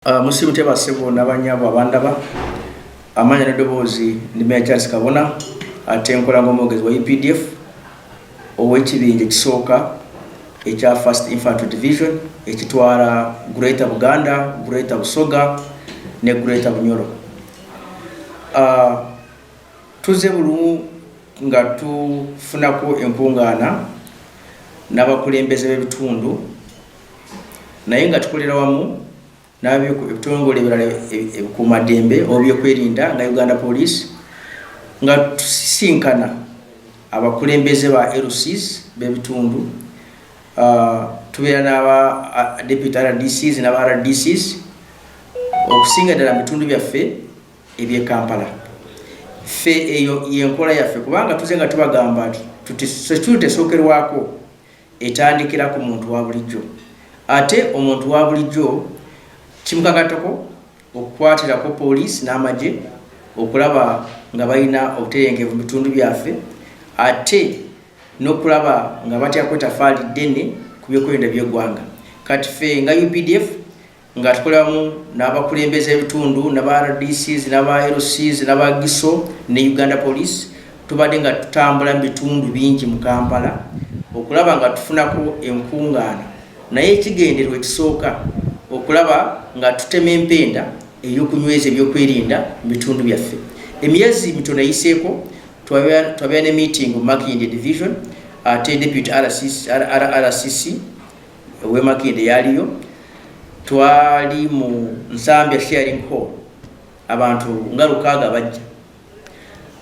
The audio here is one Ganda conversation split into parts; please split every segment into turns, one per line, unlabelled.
Musiimye bassebo n'abannyabo abandaba. Amanya n'eddoboozi, ndi Meya Charles Kabona, ate nkola ng'omwogezi wa UPDF ow'ekibinja ekisooka ekya First Infantry Division, ekitwala Greater Buganda, Greater Busoga ne Greater Bunyoro. Tuzze bulumu nga tufunako enkungaana n'abakulembeze b'ebitundu, naye nga tukolera wamu n'ebitongole ebirala ebikuumaddembe oba ebyokwerinda nga Uganda Police, nga tusisinkana abakulembeze ba LCs b'ebitundu. Tubeera n'aba deputy RDCs n'aba RDCs, okusinga ddala mu bitundu byaffe eby'e Kampala. Ffe eyo yenkola yaffe, kubanga tuze nga tubagamba nti tuti security esookerwako etandikira ku muntu wa bulijjo, ate omuntu wa bulijjo kimukakatako okukwatirako poliisi n'amagye okulaba nga balina obutebenkevu mu bitundu byaffe, ate n'okulaba nga bateekako etafaali ddene ku byokwerinda by'eggwanga. Kati ffe nga UPDF, nga tukolamu n'abakulembeze ebitundu, n'aba RDCs, n'aba LCs, n'aba GISO ne Uganda Police, tubadde nga tutambula mu bitundu bingi mu Kampala okulaba nga tufunako enkungaana, naye ekigendererwa ekisooka okulaba nga tutema empenda ey'okunyweza ebyokwerinda mu bitundu byaffe. Emyezi mitono eyiseeko twabeera ne meeting mu Makindye Division, ate deputy RCC ow'e Makindye yaliyo. Twali mu Nsambya Sharing Hall, abantu nga 600 bajja.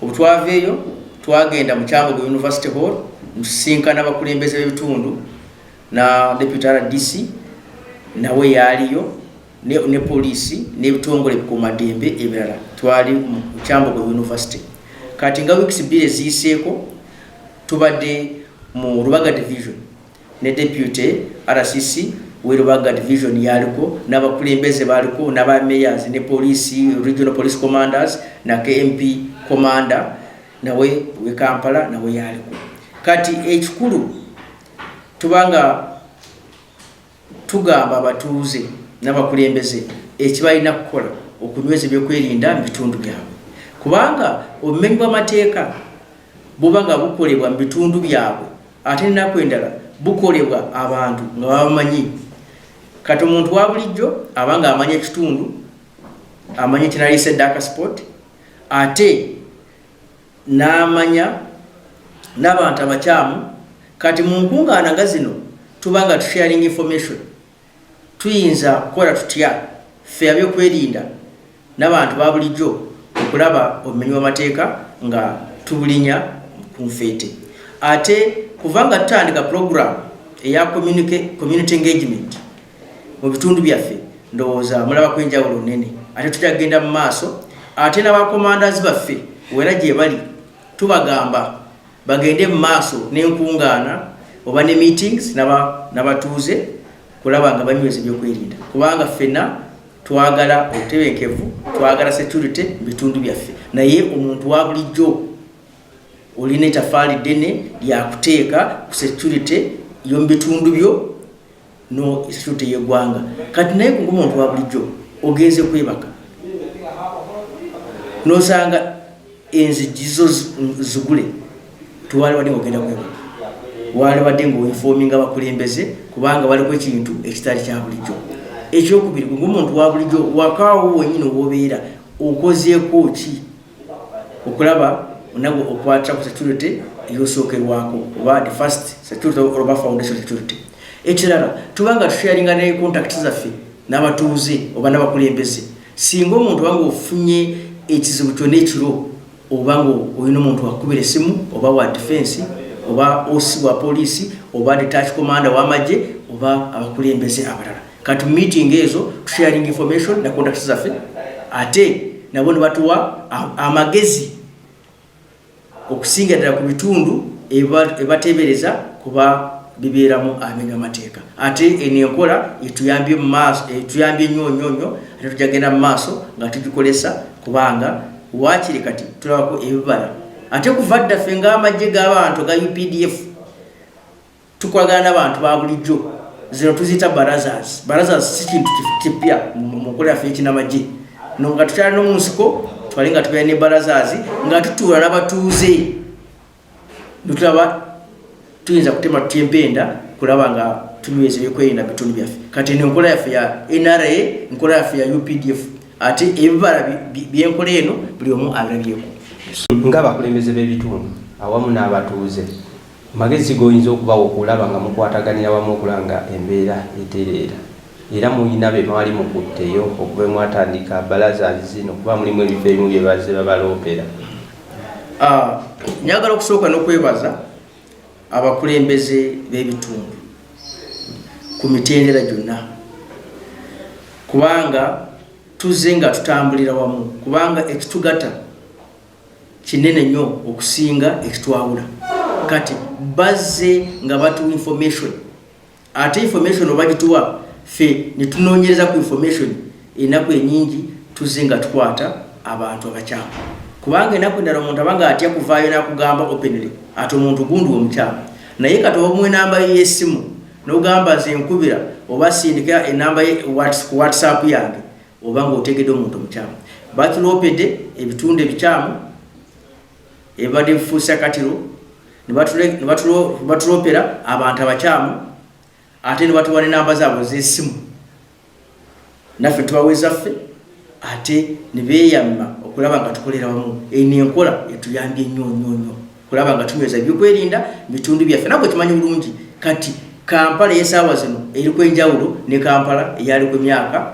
Obu twaveeyo, twagenda mu Kyambogo University Hall, ntusisinkana abakulembeze b'ebitundu na deputy RDC nawe yaliyo, ne poliisi n'ebitongole ebikuumaddembe ebirala. Twali mu Kyambogo University. Kati nga weeks 2 eziyiseeko, tubadde mu Rubaga Division ne deputy RCC we Rubaga Division yaliko, n'abakulembeze baliko, n'aba mayors ne police, regional police commanders na KMP commander nawe we Kampala nawe yaliko. Kati ekikulu, tubanga tugamba abatuuze n'abakulembeze ekibalina kukola okunyweza ebyokwerinda mu bitundu byabwe, kubanga obumenyi bw'amateeka buba nga bukolebwa mu bitundu byabwe, ate ennaku endala bukolebwa abantu nga babamanyi. Kati omuntu wa bulijjo aba nga amanya ekitundu, amanya ekinaliisa dark spot, ate n'amanya n'abantu abakyamu. Kati mu nkungaana nga zino tuba nga tusharing information. Tuyinza kukola tutya ffe abyokwerinda n'abantu ba bulijjo okulaba obumenyi bw'amateeka nga tubulinya ku nfeete? Ate kuva nga tutandika program eya community engagement mu bitundu byaffe, ndowooza mulabako enjawulo nene, ate tujja kugenda mu maaso. Ate n'abakomandazi baffe wera gye bali, tubagamba bagende mu maaso n'enkungaana oba ne meetings n'abatuuze kulaba nga banyweza ebyokwerinda, kubanga ffenna twagala obutebenkevu, twagala security mu bitundu byaffe. Naye omuntu wa bulijjo olina etafaali ddene lyakuteeka ku security y'omu bitundu byo no security y'eggwanga. Kati naye ngaomuntu wa bulijjo ogenze kwebaka, nosanga enzigi zo zigule, tuwali badde ngaogenda kwebaka, wali badde ngaoinforminga abakulembeze, kubanga waliko ekintu ekitali kya bulijjo. Ekyokubiri, ngaomuntu wa bulijjo wakaawo wenyini owobeera, okozeeko ki okulaba nagwe okwata ku security eyosookerwako, oba the first security oba foundation security? Ekirala, tuba nga tusharinga ne contact zaffe n'abatuuze oba n'abakulembeze. Singa omuntu obanga ofunye ekizibu kyonna ekiro, oba nga olina omuntu akubira esimu, oba wa defense, oba OC wa poliisi, oba detach commander w'amagye, oba abakulembeze abalala. Kati meeting ezo tusharing information na contact zaffe, ate nabo ne batuwa amagezi okusinga ddala ku bitundu ebateebereza kuba bibeeramu amenya amateeka. Ate eno enkola etuyambye mu maaso, etuyambye nnyo nnyo nnyo, ate tujja genda mu maaso nga tugikolesa, kubanga waakiri kati tulabako ebibala. Ate kuva dda ffe ng'amagye g'abantu ga UPDF tukolagana n'abantu ba bulijjo. Zino tuziyita barazas. Barazas si kintu kipya mu nkola yaffe y'ekinamagye. No nga tukyali no mu nsiko twali nga tubeera ne barazas, nga tutuula n'abatuuze nitulaba tuyinza kutema tutya empenda kulaba nga tunyweza ebyokwerinda mu bitundu byaffe. Kati eno enkola yaffe ya NRA, enkola yaffe ya UPDF, ate ebibala by'enkola eno buli omu abirabyeko.
Ng'abakulembeze b'ebitundu awamu n'abatuuze, magezi g'oyinza okubawa okulaba nga mukwataganira wamu okulaba nga embeera etereera? Era mulina be mwali mukutteyo okuva mwatandika balazazi zino, kuba mulimu ebifo ebimu bye bazze babaloopera?
Njagala okusooka n'okwebaza abakulembeze b'ebitundu ku mitendera gyonna, kubanga tuzze nga tutambulira wamu, kubanga ekitugata kinene nnyo okusinga ekitwawula. Kati bazze nga batuwa information, ate information obagituwa ffe netunoonyereza ku information. Ennaku enyingi tuzze nga tukwata abantu abakyamu, kubanga ennaku endala omuntu abanga atya kuvaayo nakugamba openly ati omuntu gundi omukyamu, naye kati omuwa enamba ye y'essimu nogamba nze nkubira oba sindika enamba ye ku WhatsApp yange, oba ng'otegedde omuntu omukyamu. Batuloopedde ebitundu ebikyamu ebibadde bifuusa katiro, ne batuloopera abantu abakyamu, ate ne batuwa nenamba zaabwe ez'essimu, naffe tubawa ezaffe, ate ne beeyama okulaba nga tukolera wamu. Eno enkola etuyambye nnyo nnyo nnyo kulaba nga tunyweza ebyokwerinda bitundu byaffe. Nagwe kimanyi bulungi, kati Kampala ey'essaawa zino eriko enjawulo ne Kampala eyaliko emyaka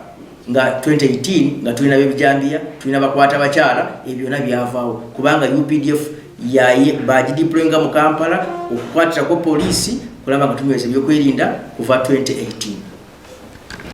nga 2018, nga tulina bebijambiya, tulina bakwata bakyala. Ebyo byonna byavaawo kubanga UPDF yaye bagideployinga mu Kampala okukwatirako poliisi kulaba nga tunyweza ebyokwerinda kuva 2018.